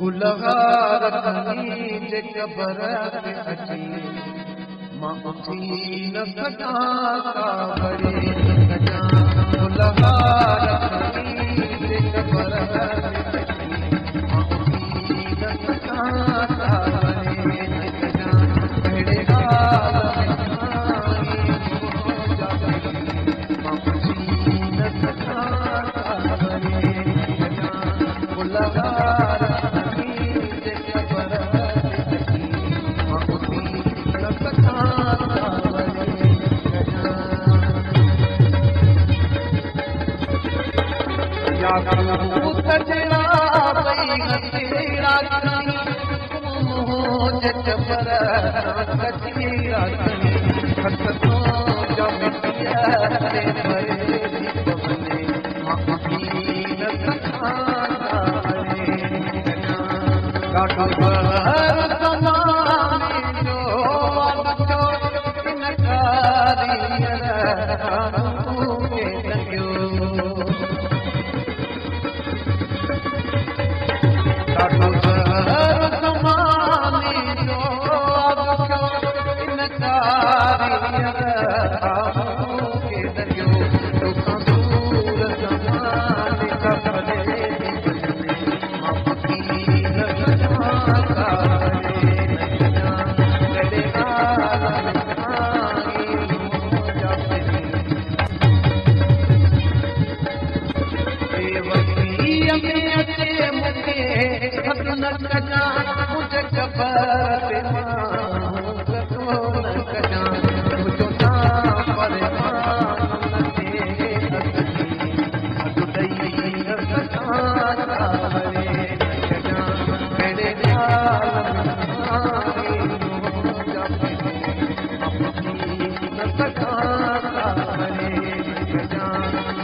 गुलहार खणी जे क़बर ते अची मां उथी न सघां कावड़े न कजां। गुलहार खणी जे क़बर ते अची मां उथी न सघां कावड़े न कजां। कहिड़े हाल में साईं मुंहिंजा मां उथी न सघां कावड़े न कजां। गुलहार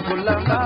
गुलहार।